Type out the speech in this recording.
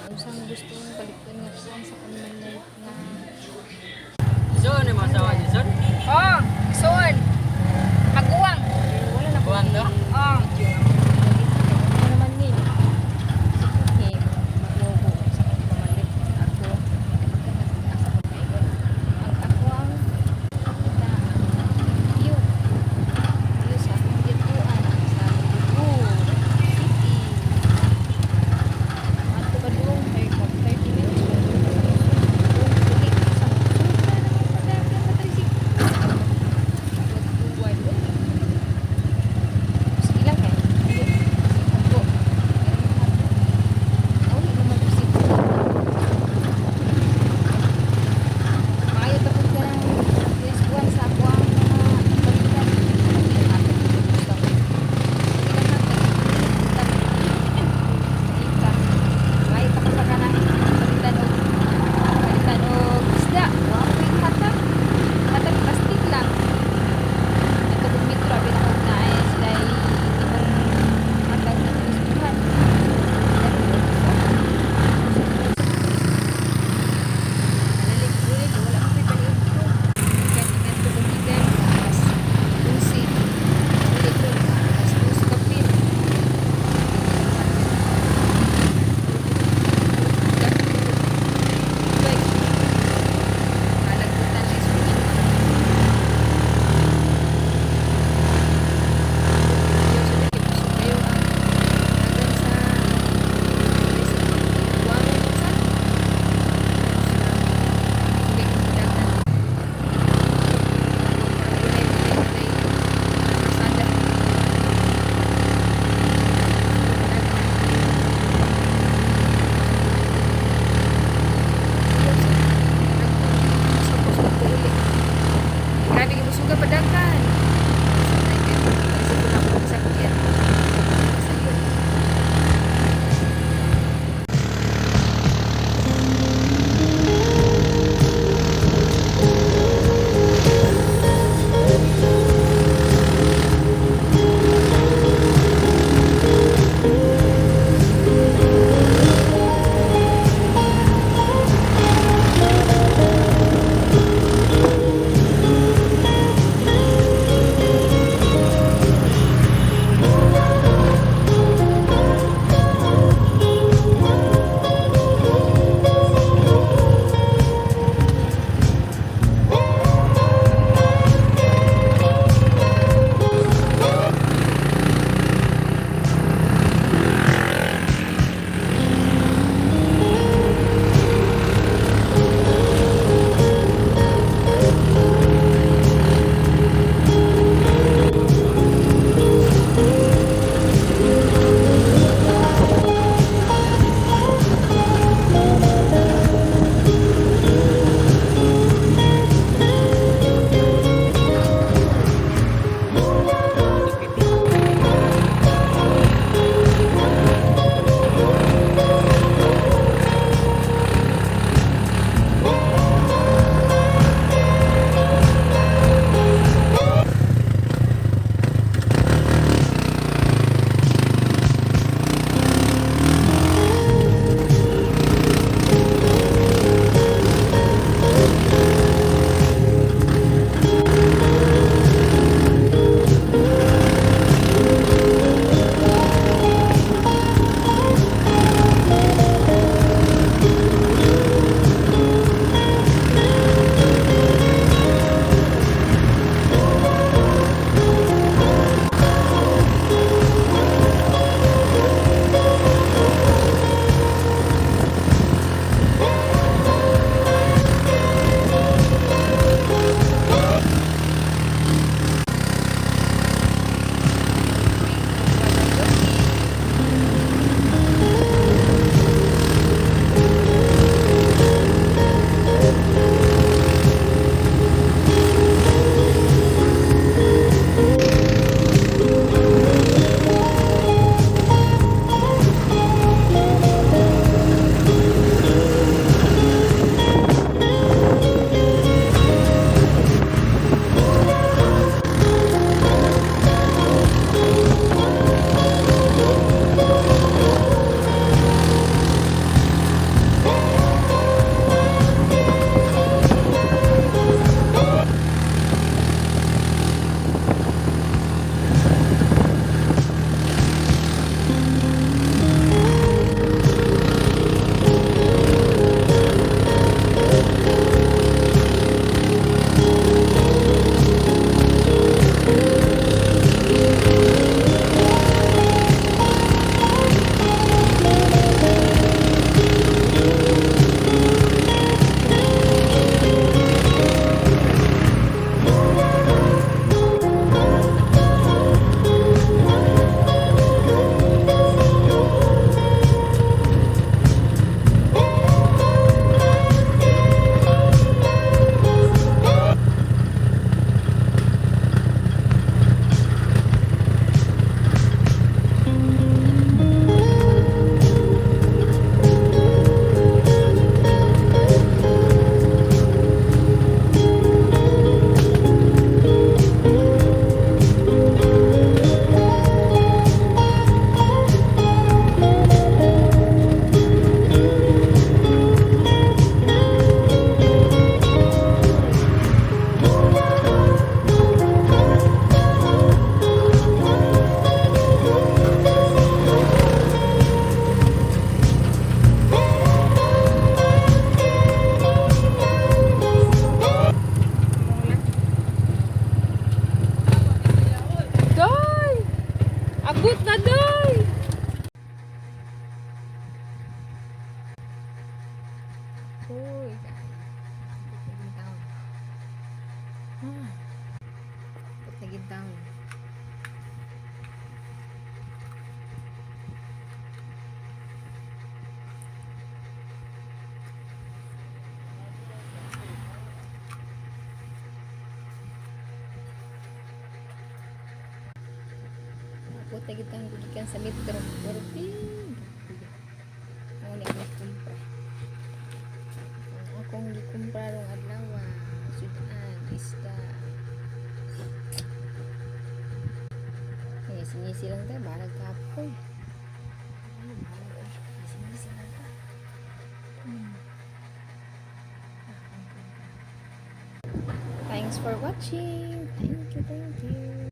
Unsang gusto mong paliton nga kuan sa pamalit nga So, ano yung mga asawa niyo, son? Oh, soon. Paguwang. Pero wala na Buwan to? Oh. Video ano naman ni okay maglogo sa akong pamalit ako asa ko paingon ang ako ang kita ang view view sa akong gituan sa Cebu City. Adto pa doon 30 minutes pa doon sa dili sa sobra naman pagdagan sa tricycle. Tuwan. Sige lang kay Kapoy kaayo. Ambot na gintawon. Ah. Ambot na gintawon. Ambot na gintawon ko gikan sa Metro. Perting. Mao ni akong kumpra. Ang akong gikumpra rong adlaw, sudan, isda. Ngisi-ngisi lang tayo, bahalag kapoy. Ano, bahalag ka. Ngisi-ngisi lang ta. Thanks for watching. Thank you, thank you.